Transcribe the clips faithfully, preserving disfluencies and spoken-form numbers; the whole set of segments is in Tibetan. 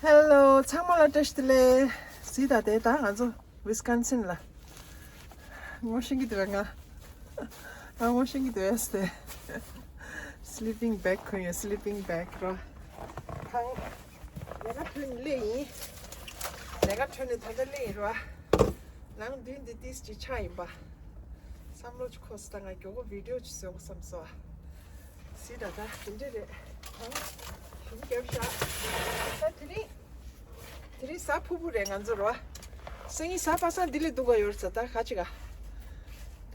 Hello ཚང་མ་ལ་བཀྲ་ཤིས་བདེ་ལེགས། གཟིགས་དང་དེ་ད་ང་ཚོ་ཝིས་ཀོན་སིན་ལ། ངོ་ཤེས་ཀྱི་འདུག་ང་། ང་ངོ་ཤེས་ཀྱི་འདུག་ཨེ་སྟེ། Sleeping bag གོན་ཡོད། Sleeping bag རོ། ཁང་། ལས་ཀ་ཐོན་ནས་སླེབས་ཡིན། ལས་ཀ་ཐོན་ནས་ད་ལྟ་སླེབས་ཡིན་རོ། ནང་མདུན་འདི་ཏིས་ཅིག་ཆགས་ཡིན་པ། བསམ་བློ་ཅིག་འཁོར་སོང་། ད་ང་མགྱོགས་པོ་བི་ཌི་ཡོ་ཅིག་བཟོ་དགོས་བསམ་སོང་། སི་ད་ད་དེ་འདྲས་རེད། གང་ཞིམ་རྒྱབ་ཤག་ད་དེ་རིང་། དེ་རིང་གཟའ་ཕུར་བུ་རེད་ང་ཚོ་རོ། སང་ཉིན་གཟའ་པ་སངས་འདི་ལས་སྡུག་ག་ཡོད་རེད་ཟེར། ད་ག་ཅིག་ག་ད་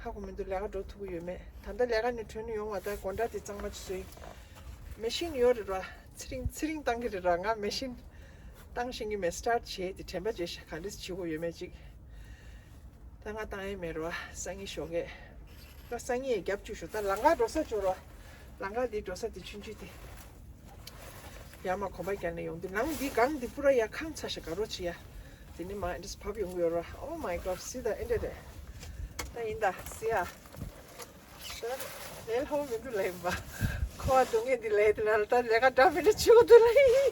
ཧ་གོ་མི་འདུག་ལས་ཀ་འགྲོ་ཐུབ་ཀྱི་ཡོད་མེད། ད་ལྟ་ལས་ཀ་ནས་གྲོལ་ནས་ཡོང་བ། ད་སྒོ་འགྲམ་དེ་གཙང་མ་ཅིག་བཟོས་ཡིན། མེ་ཤིན་ཡོད་རེད་རོ། ཚེ་རིང་ཚེ་རིང་བཏང་གི་རེད་རོ། ང་མེ་ཤིན་བཏང་ཤེས་ཀྱི་མེད། སི་ཊར་ཊི་བྱས་དེ་དྲན་པ་བརྗེད་ཤག་ག་འདྲས་བྱེད་དགོས་ཡོད་མེད་ཅིག་ད་ང་བཏང་ཡས་མེད་རོ། སང་ཉིན་ཞོགས་ཀས། ད་སང་ཉིན་ཡས་རྒྱབ་བཅུག་ཤོག་ད་ལམ་ཁ་འགྲོ་ས་ཅིག་རོ། ལམ་ཁ་འདི་འགྲོ་ས་དེ་ཆུང་ཆུང་དེ། ཡར་མར་གོམ་པ་རྒྱག་ནས་ཡོང་དུས་ནང་འདི་སྒང་འདི་པུ་ར་ཡར་ཁེངས་ཚར་ཤག་ག་རོ་བྱེད་ཡ། དེ་ནས་མར་ཨེ་འདྲས་བབས་ཡོང་གི་ཡོད་རོ། Oh my God སི་ད་ཨེ་འདྲས་རེད། ད་ཡིན་ད་སི་ཡ། ད་ལས་སླ་པོ་མི་འདུག་ལབ་ཡིན་པ། ཁོ་བ་སྡུག་བསྔལ་འདི་ལས་དེ་ན་ད་ལས་ཀ་འདྲ་མི་འདྲ་བྱེད་དགོས་འདུག་ལབ་ཡིན།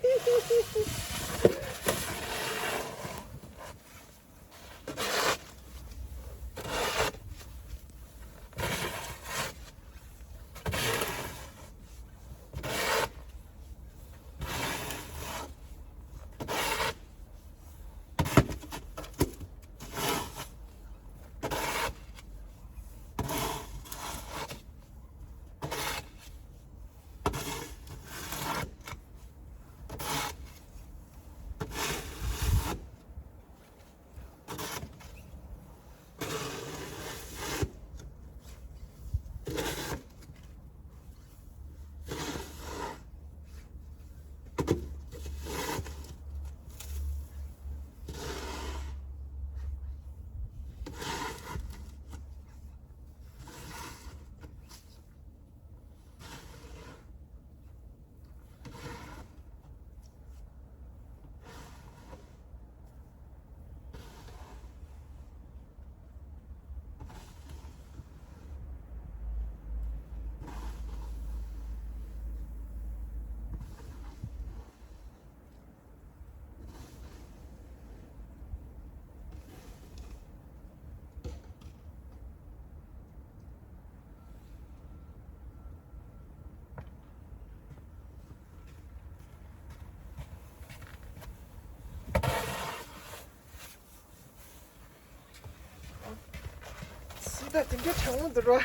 སི་ད་དེ་འདྲའི་གྲང་མོ་འདུག་རོ།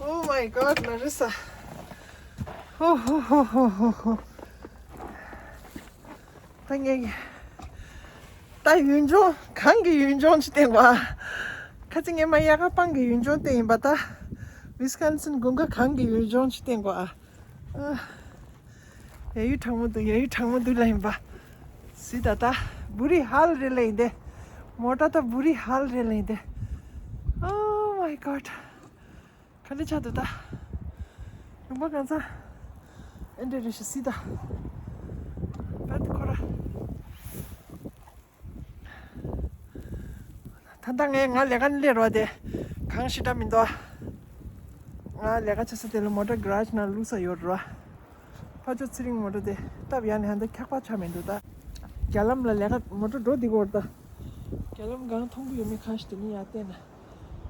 Oh my God ན་རི་ས། ཧོ་ཧོ་ཧོ་ཧོ་ཧོ། ད་ངས་ད་ཡུལ་ལྗོངས་གངས་ཀྱི་ཡུལ་ལྗོངས་ཅིག་བསྟན་པ། ཁ་ཅིག་ངས་མ་ཡག་ག་སྤང་གི་ཡུལ་ལྗོངས་བསྟན་ཡིན་པ། ད་ཝིས་ཀོན་སིན་དགུན་ཁ་གངས་ཀྱི་ཡུལ་ལྗོངས་ཅིག་བསྟན་པ། ཡ་ཡུལ་གྲང་མོ་འདུག་ཡ་ཡུལ་གྲང་མོ་འདུག་ལབ་ཡིན་པ། སི་ད་ད་བུ་རི་ཧལ་རེད་ལབ་ཡིན་ཏེ། མོ་ཊ་ད་བུ་རི་ཧལ་རེད་ལབ་ཡིན་ཏེ། Oh my God ག་འདྲ་ཆགས་འདུག་ད། ལུང་པ་གང་ཚང་། ཨེ་འདྲ་རེད་ཤག་སི་ད། པད་ཁོ་ར། ད་ལྟ་ངས་ང་ལས་ཀ་ནས་སླེབས་རོགས་དེ། གངས་ཞེ་དྲག་མི་འདུག་ང་ལས་ཀ་བྱེད་ས་དེ་ལ་མོ་ཊ་གྷ་རེཇ་ནང་བླུགས་ས་ཡོད་རོ། ཕར་ཕྱོགས་ཚེ་རིང་མོ་ཊ་དེ་སྟབས་ཡག་ནས་ཧ་འདི་འཁྱག་པ་ཆགས་མི་འདུག་ད། རྒྱ་ལམ་ལ་ལས་ཀ་མོ་ཊ་འགྲོ་བསྡད་ཀྱི་ཡོད་རེད་ད། རྒྱ་ལམ་སྒང་མཐོང་གི་ཡོད་མེད་གང་ཞིག་དེ་ནས་ཡར་བལྟས་ན།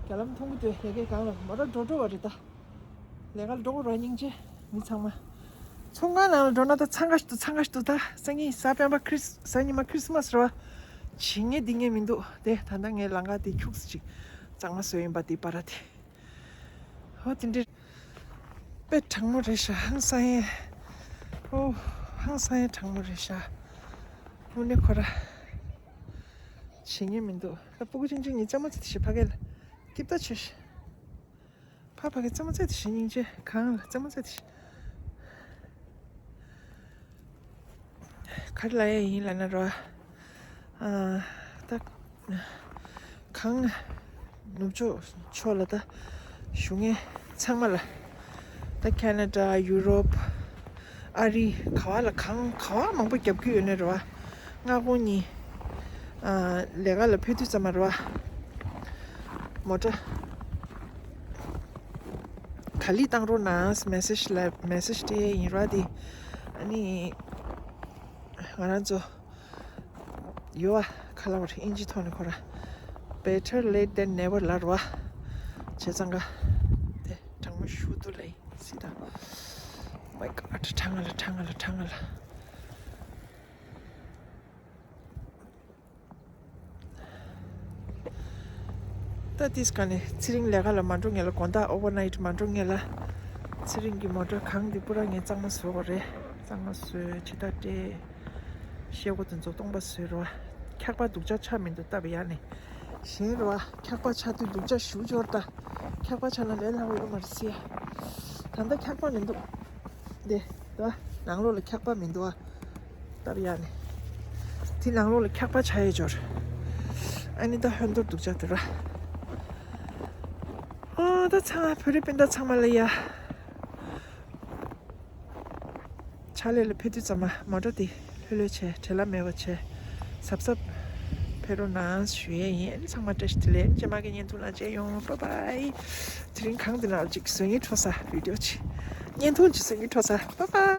རྒྱ་ལམ་མཐོང་གི་འདུག་ཡ་གའི་སྒང་ལ་མོ་ཊ་འགྲོ་འགྲོ་བ་རེད་ད། ལས་ཀ་ལ་འགྲོ་དགོས་རེད་སྙིང་རྗེ། མི་ཚང་མ། ཚོང་ཁང་ནང་ལ་འགྲོ་ན་ད་འཚང་ཁ་ཞིག་འདུག་འཚང་ཁ་ཞིག་འདུག་ད་སང་ཉིན་གཟའ་སྤེན་པ་ཁྲིས་གཟའ་ཉི་མ་ཁྲིས་མས་རེད་བ། བྱེད་ངེས་འདི་ངེས་མི་འདུག་དེ་ད་ལྟ་ངའི་ལམ་ཁ་དེ་འཁྱུག་ཙམ་ཅིག་གཙང་མ་བཟོས་ཡིན་པ་དེ་པ་ར་དེ། ཧོ་དེ་འདྲ། དཔེ་གྲང་མོ་རེད་ཤག་ཧང་སང་ཡས། ཨོ། ཧང་སང་ཡས་གྲང་མོ་རེད་ཤག་དངོས་གནས་ཁོ་ར། བྱེད་ངེས་མི་འདུག་ད་སྤུ་གུ་ཆུང་ཆུང་གཉིས་རྩེད་མོ་རྩེ་དེ་ཞིག་ཕ་གི་ལ། སྐྱིད་པོ་བྱོས་ཤག་ཕ་ཕ་གི་རྩེད་མོ་རྩེ་དེ་ཞིག་སྙིང་རྗེ་གང་ལ་རྩེད་མོ་རྩེ་དེ་ཞིག་ག་རེ་ལབ་ཡ་ཡིན་ལབ་ན་རོ། ཨ། ད། གང་། ནུབ་ཕྱོགས་ཕྱོགས་ལ་ད། བཞུགས་མཁན་ཚང་མ་ལ། ད་ཁེ་ན་ཌ་ཡུ་རོབ། ཨ་རི་ག་བ་ལ་གང་ག་བ་མང་པོ་རྒྱབ་ཀྱི་ཡོད་ནི་རེད་བ། སྔ་དགོང་གཉིས། ཨ། ལས་ཀ་ལ་ཕེབས་དུས་ཙམ་པ་རེད་བ། མོ་ཊ། ག་ལེར་བཏང་རོགས་གནང་མེ་སེ་ཇི་ལ་མེ་སེ་ཇི་སྤྲད་ཡིན་ར་དེ། ཨ་ནི། ང་རང་ཚོ་ཡོད་བ། ཁ་ལ་བར་ཨིན་ཇི་ཐོག་ནས་ཁོ་ར། Better late than never ལབ་ར་བ། བྱས་ཙང་ག་དེ་གྲང་མོ་ཞུ་དུ་ལེ་སི་ད། Oh my god, གྲང་ང་ལ་གྲང་ང་ལ་གྲང་ང་ལ། ད་ཏིས་ཀ་ནས་ཚེ་རིང་ལས་ཀ་ལ་མ་འགྲོ་ངེས་ལ། དགོང་དག་ཨོ་བར་ནའིཊ་མ་འགྲོ་ངེས་ལ། ཚེ་རིང་གི་མོ་ཊ་གང་འདི་པུ་ར་ངས་གཙང་མ་བཟོ་དགོས་རེད། གཙང་མ་བཟོས་ཇི་ལྟར་སྤྲད། ཤེལ་སྒོ་དེ་ཚོ་སྟོང་པ་བཟོས་རོ། འཁྱག་པ་སྡུག་ཅག་ཆགས་མི་འདུག་སྟབས་ཡག་ནས། གཞན་རོ། འཁྱག་པ་ཆགས་དུས་སྡུག་ཅག་ཞུ་འབྱོར་ད། འཁྱག་པ་ཆགས་ན་ལས་སླ་བོ་ཡོད་མ་རེད་སི་ཡ། ད་ལྟ་འཁྱག་པ་མི་འདུག་འདི་ད་ནང་ལོགས་ལ་འཁྱག་པ་མི་འདུག་ཨ། སྟབས་ཡག་ནས། དེ་ནང་ལོགས་ལ་འཁྱག་པ་ཆགས་ཡས་འབྱོར། ཨ་ནི་ད་ཧོན་དོར་སྡུག་ཅག་དེ་ར། ཨོ་ད་ཚང་མ་བོད་རིགས་སྤུན་ཟླ་ཚང་མ་ལ་ཡ། ཕྱག་ལས་ལ་ཕེབས་དུས་ཙམ་མ་མོ་ཊ་དེ་ལྷོད་ལྷོད་བྱས། བྲེལ་བ་མེད་པ་བྱས། གཟབ་གཟབ་ཕེབས་རོགས་གནང་ཞུ་ཡས་ཡིན། ཚང་མ་བཀྲ་ཤིས་བདེ་ལེགས། རྗེས་མ་གི་བརྙན་ཐུང་ནང་མཇལ་ཡོང་། Bye bye. དེ་རིང་གང་དེ་ནང་ཅིག་བཟོ་སྙིང་བྲོ་ས་བི་ཌི་ཡོ་ཅིག་བརྙན་ཐུང་ཅིག་བཟོ་སྙིང་བྲོ་ས། Bye bye.